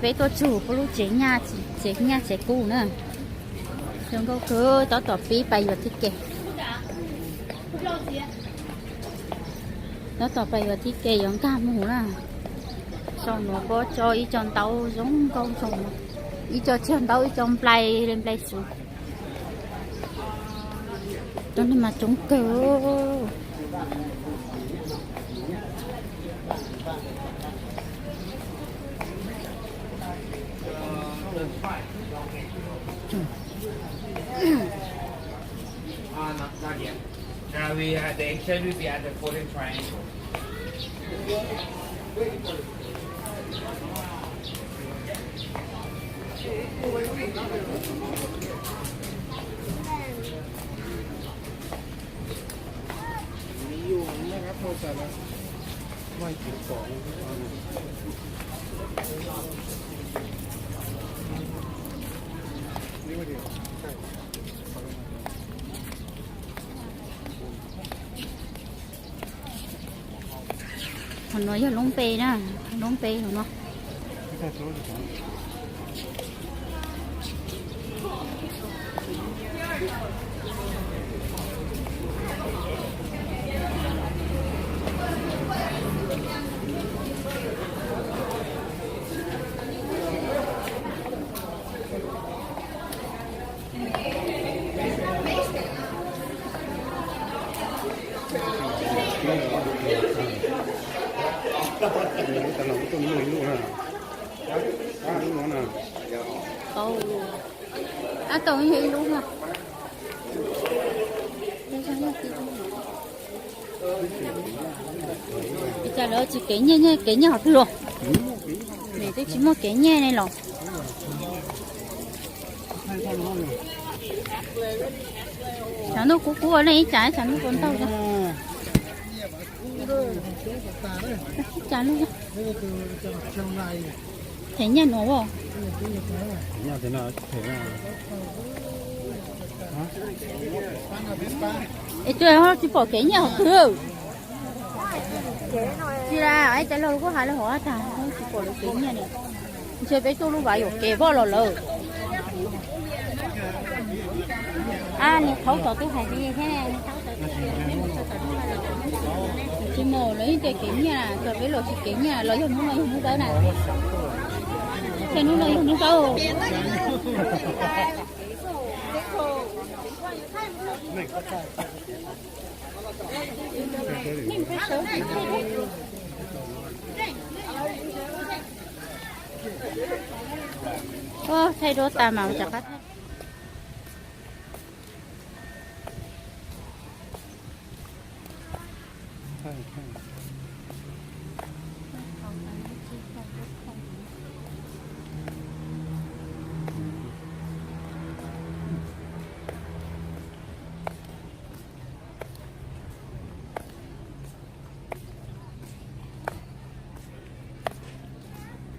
Peb tuaj txug puab lub tsev nyaj, tsev nyaj tsev kub na. Zoo nkauj kawg, tab tom pib pais yuav tib ke. Tab tom pais yuav tib ke yuav nkag mus na. Saum nuav puab tso ib co ntaub zoo nkauj zoo, ib co tsag ntaub ib co nplai li nplai xuv. Cov neeg mas coob kawg. Qhov no yog lub npe na, lub npe hov no. Tab tom ib lub no. Ua cas lawv tsis kev nyiaj, kev nyiaj hov twg los? Nws twb tsis muaj kev nyiaj ne los. Tshav ntuj kub kub ua nej ib tsam, tshav ntuj kub ntau. Ib tsam lub them nyiaj nuav as. Es tsis pom kev nyiaj hov twg. Tsis, ib cov laug kuj has lawv hov tas tsis pom lawv kev nyiaj li. Ntshe peb tuaj lub vav yuam kev voj los lawm. Nws thaub tom twg hais tias thiab. Tsis mus lawv yeej tias kev nyiaj, txog peb los tsis kev nyiaj los yog hnub no yog hnub pawg na. Ces hnub no yog hnub pawg. Thaij duab tas mas rov qab thaij.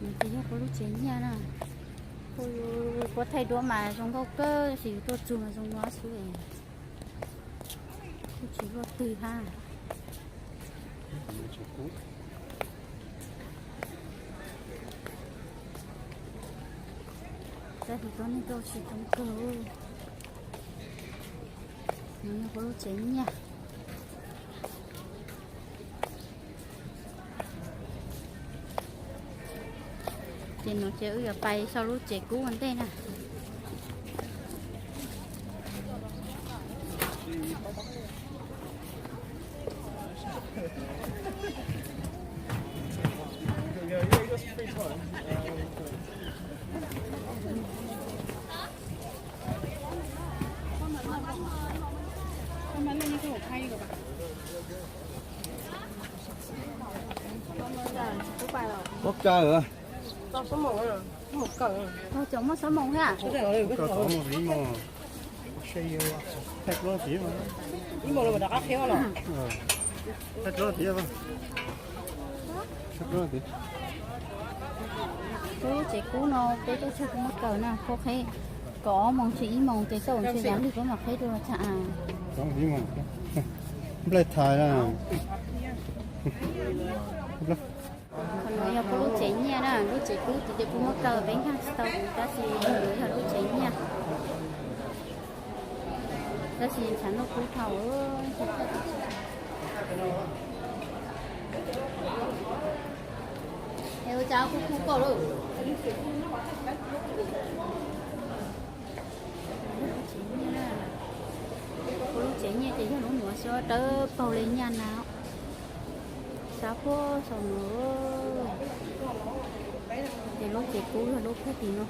Nws ces yog puab lub tsev nyiaj na. Puab thaij duab mas zoo nkauj kawg, tab sis yus tuaj txug mas zoo no xwb. Kuj tsis luaj twg hab. Tab sis tuab neeg tuaj tsis coob kawg. Nws yog puab lub tsev nyiaj. Ces nuav ces wb yuav pais sau lub tsev kub ua ntej na. Muab kaw. Cov muaj xob moos thiab. Thaij duab tiag. Lub tsev kub no peb tuaj txug kuj muab kaw na, puab qheb kaum ob moos txog ib moos ces tau ntshe yav lig puab mam qheb dua tsa. Nplej thaiv na. Yog puab lub tsev nyiaj na, lub tsev kub tid ces puab muab kaw peb nkaag tsis tau, tab sis yog lub tsev nyiaj. Tab sis tshav ntuj kub dhau. Es ua cas kub kub koj lauj? Lub tsev nyiaj ces yog lub nuav xwb, dawb paug li nyaj na. Sab puag saum nuav. Ces lub tsev kub yog lub puag tim no.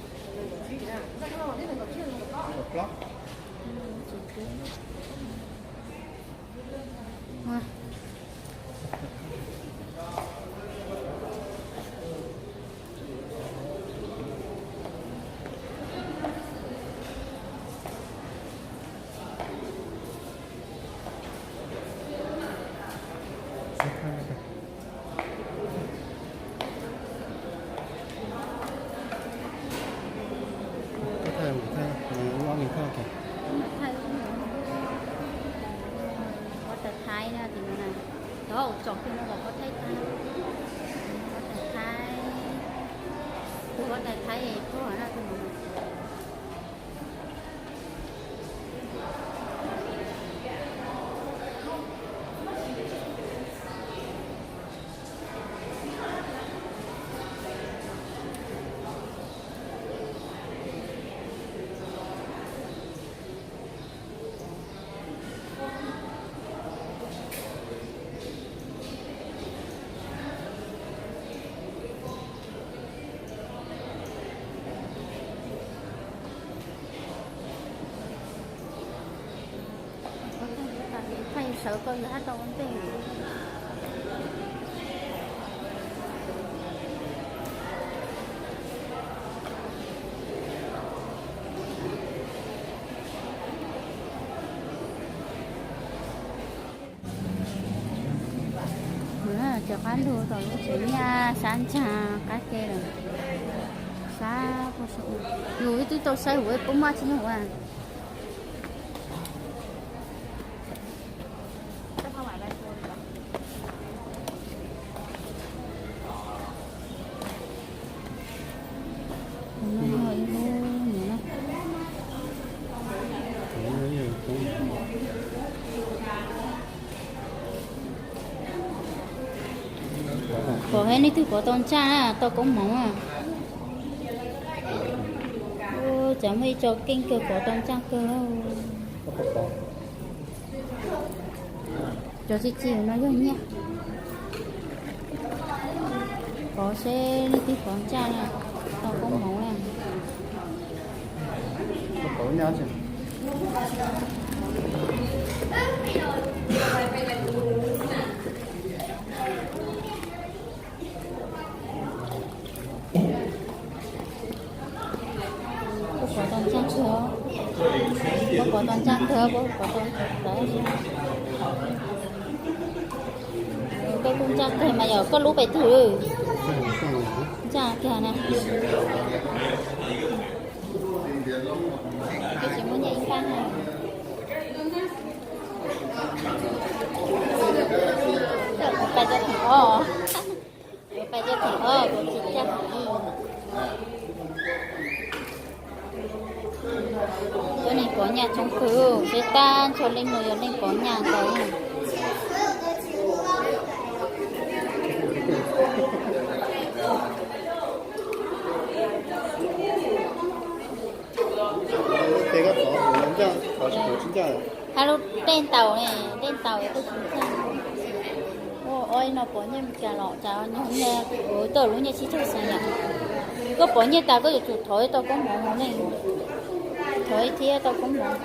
Huab tais Thaib na, tus no na, tod tsom kiag no los huab tais Thaib, huab tais Thaib, tus huab tais Thaib tuag na tus no. Thaij sawv koj yuav hab tau ua ntej. Cov qab lug tom lub tsev nyiaj sab ntsaag qab ke lawm. Sab, yus ib tug tau saib huv puab maj tsi nyoog ua. Pom hab leej twg pov tau ntsaj tau koob hmoov. Cas muaj ib co keej kawg pov tau ntsaj kawg. Cov txiv txiv no yog nyiaj. Pov seb leej twg pov ntsaj tau koob hmoov na. Puab pov tau ntsaj kawg, puab pov tau ntsaj kawg, puab pov tau. Koj kuj ntsaj kawg mas yog koj lub pem twg? Ntsaj kawg na. Koj tsis muaj nyiaj ib npaj na. Kuv pais cov theem ob, kuv pais cov theem ob kuv tsis caj. Cov neeg pov nyaj tshoob kawg, seb tab ntsug leej no yog leej pov nyaj ntawd. Hab lub dej ntaus ne, dej ntaus koj tsis ntsaj. Ua ib no pov nyiaj Meskas los cas nyob, tuaj lub nyiaj tsib caug xwb yom. Koj pov nyiaj tas koj yuav tsum thov tau koob hmoov mus ne, thov ib thiab tau koob hmoov.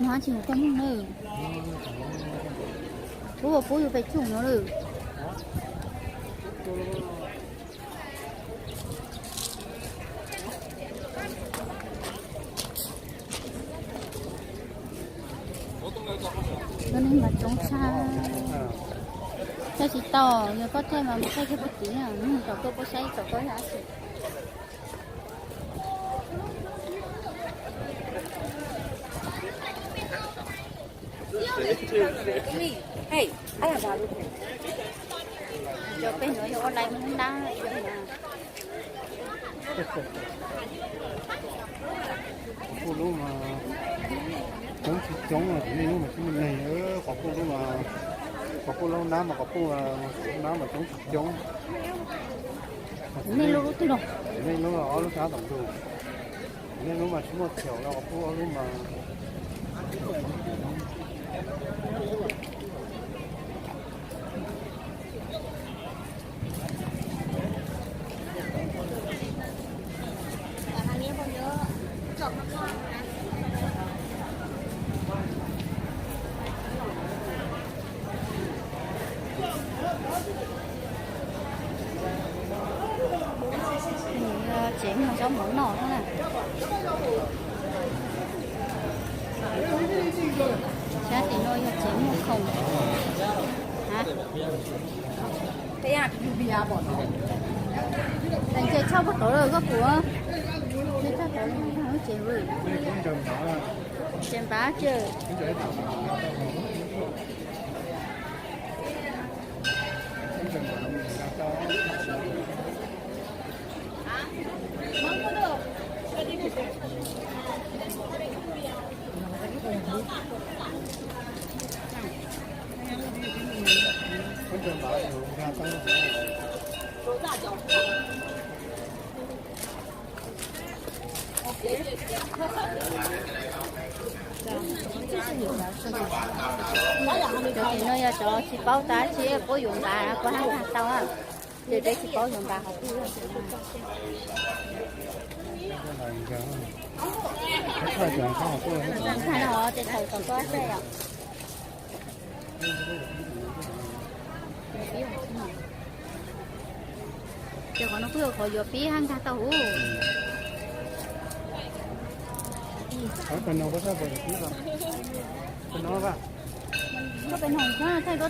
No tsis mus koj mloog na. Puab ua puab yug pes tsum no lawm. Cov neeg mas coob tshaj. Thaij tsis tau, yog koj thaij mas mus thaij kiag puag tid na, mus tom koj puab saib tom koj yog dab tsi. Cov peb nuav yog online mus nab. Quas puj lub mas coob tsis coob, nej lub mas tsis muaj neeg, quas puj lub mas, quas puj lub nab mas, quas puj nab mas coob tsis coob. Nej lub, nej lub ob lub sab tom ntug, nej lub mas tsis muaj chaum, quas puj ob lub mas. Tsev muag zaub mov noj na. Sab tim no yog tsev muag khoom. Nce tshaj puag tod lawm koj pum. Nce tshaj tod lawm, tsev, tsev npab tsev. Cov tim no yog cov tsis paub tab tsi, puab yuav npav puab hab tag tau. Ces peb tsis paub yuav npav qhov twg. Ntag no ces thaum tom koj saib os. Ces qhov no kuj yog qhov yuav pib hab nkag tau huv. Koj peb no, thaij koj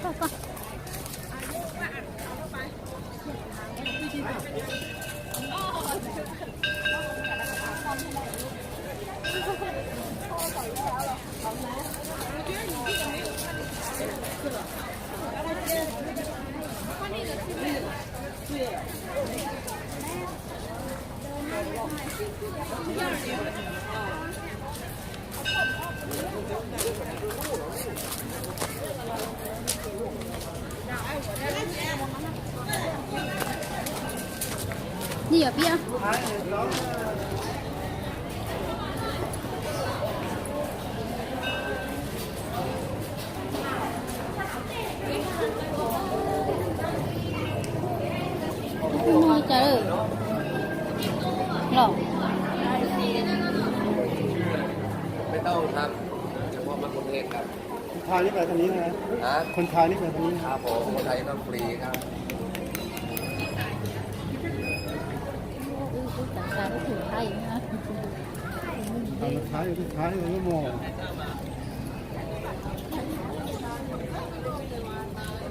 thaij koj. Nej yuav pib. Ua cas los?คนไทยนี่ไปทางนี้นะ ฮะ คนไทยนี่ไปทางนี้ ครับผม คนไทยก็ฟรีครับ Wb twb xav xav wb tug Thaib na. Thaib, Thaib, Thaib mog.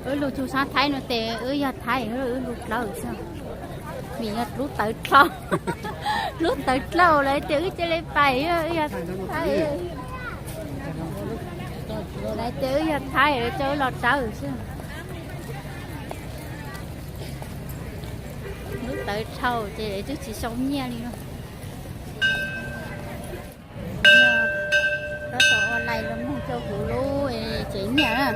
Wb lug tug sab Thaib no tes wb yog Thaib, wb lug dlawb xwb. Vim yog lub tawv dlhau, lub tawv dlhau lawv tias wb cia li pais, wb yog Thaib. Lawv tias wb yog Thaib, lawv coj wb los dlawb xwb. Lub tawv dlhau ces twb tsis sau nyiaj li no. Tab tom online los mloog rau kuv lub tsev nyiaj na.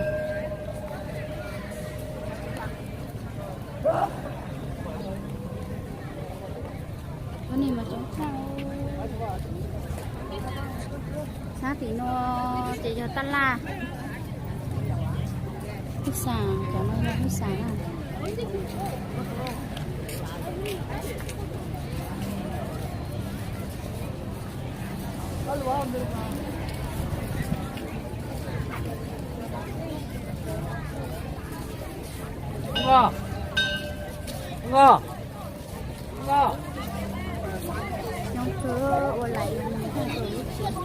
Ua nej mas tsoov tshaj. Sab tim no ces yog tab laj, hub xas, cov no yog hub xas na. Nyob kawg ua lais lub tsev.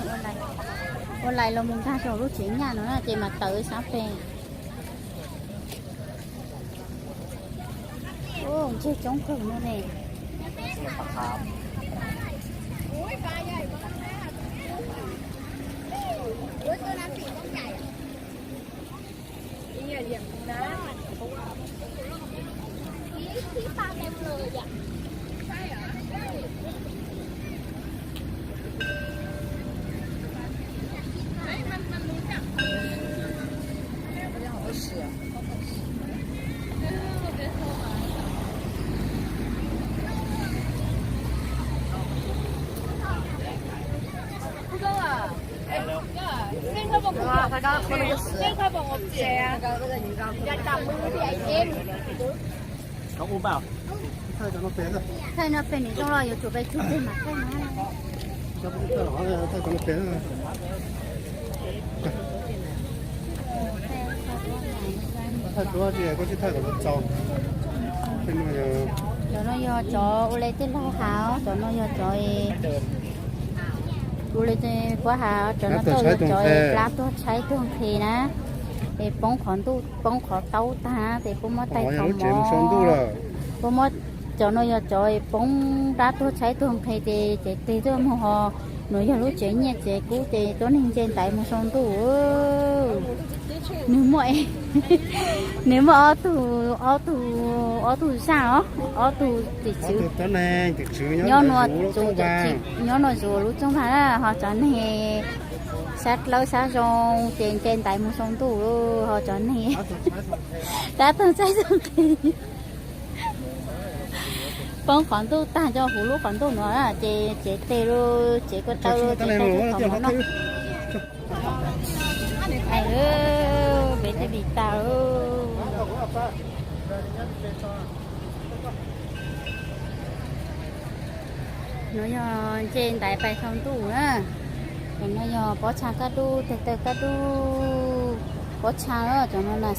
Ua lais, ua lais los mus nkag rau lub tsev nyaj no na ces mas tawm sab pem. Ntseg coob kawg no ne. Thaij no pem nws zoo los yuav tsum peb tug pem mas thaij no. Thaij duab tsis koj tsis thaij kom txaus. Cov no yog cov ua li tej laug hais, cov no yog cov ua li puab hais, cov no tuaj yog cov plab tuag tshaib tuag nqhis na, es poob qhov ntuj poob qhov taub tag ces puab muab tais qhov mov, puab muab, cov no yog cov poob plab tuag tshaib tuag nqhis ces cev tes tuaj mus ho, nws yog lub tsev nyiaj tsev kub ces tuab neeg nce ntaiv mus sau ntuj. Nws muaj, nws muaj ob tug, ob tug, ob tug zaj os, ob tug tim tswv nyob nua, nyob nua zuj lub txooj vag na, ho cov neeg sab dlawb sab zoo ces nce ntaiv mus sau ntuj, ho cov neeg dab tuag tshaib tuag nqhis poob qhov ntuj tag rau huv lub qhov ntuj no ces cev tes lug, cev ko taw lug, cev taw lug qhov mov noj. Peb tej vim tas. No yog nce ntaiv pais sau ntuj na. Cov no yog pob txha kaj dub, tes taw kaj dub, pob txha, cov no na,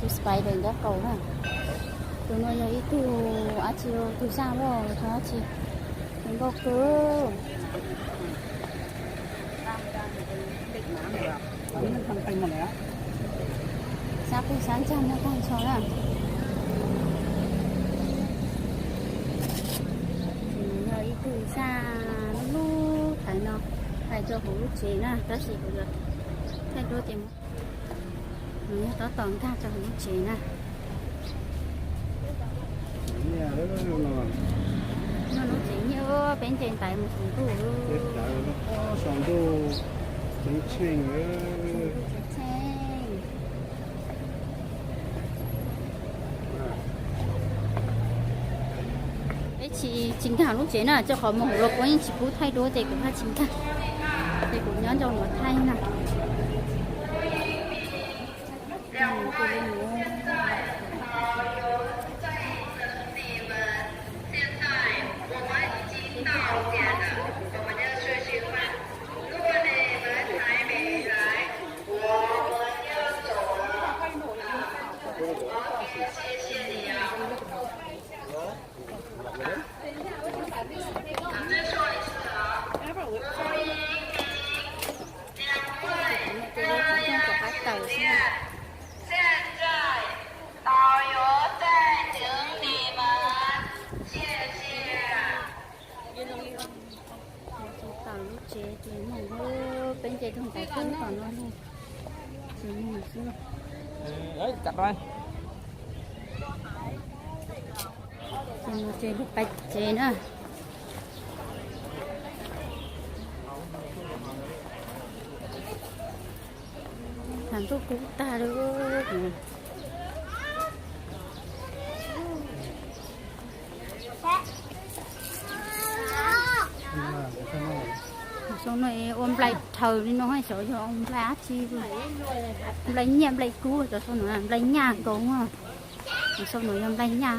tus spider nyob kaus na. Tus no yog ib tug dab tsi, tus zaj los yog dab tsi, zoo nkauj kawg. Sab pug sab ntsag muaj tag nrho na. Yog ib tug zaj lub lub thaij no, thaij rau hauv lub tsev na, tab sis kuv yuav thaij duab ces mus. Nws yog tab tom nkag rau hauv lub tsev na. No lub tsev nyiaj, peb nce ntaiv mus saum ntuj. Saum ntuj ceev tsheej. Peb tsis, tsis nkag lub tsev na, rau qhov mus hauv los puab yeej tsis pub thaij duab ces kuv haj tsis nkag, ces kuv nyob ncau nuav thaij na. Tawm lub tsev ces mus, peb nce tug ntaiv kub tom no lug, ces mus ces lug pais tsev na. Ntuj kub tag li. Sau no ua nplai rhaws li no, xyov yog nplai dab tsi. Nplai nyiaj nplai kub, cov sau no nplai nyaj nkaus. Sau no yog nplai nyaj.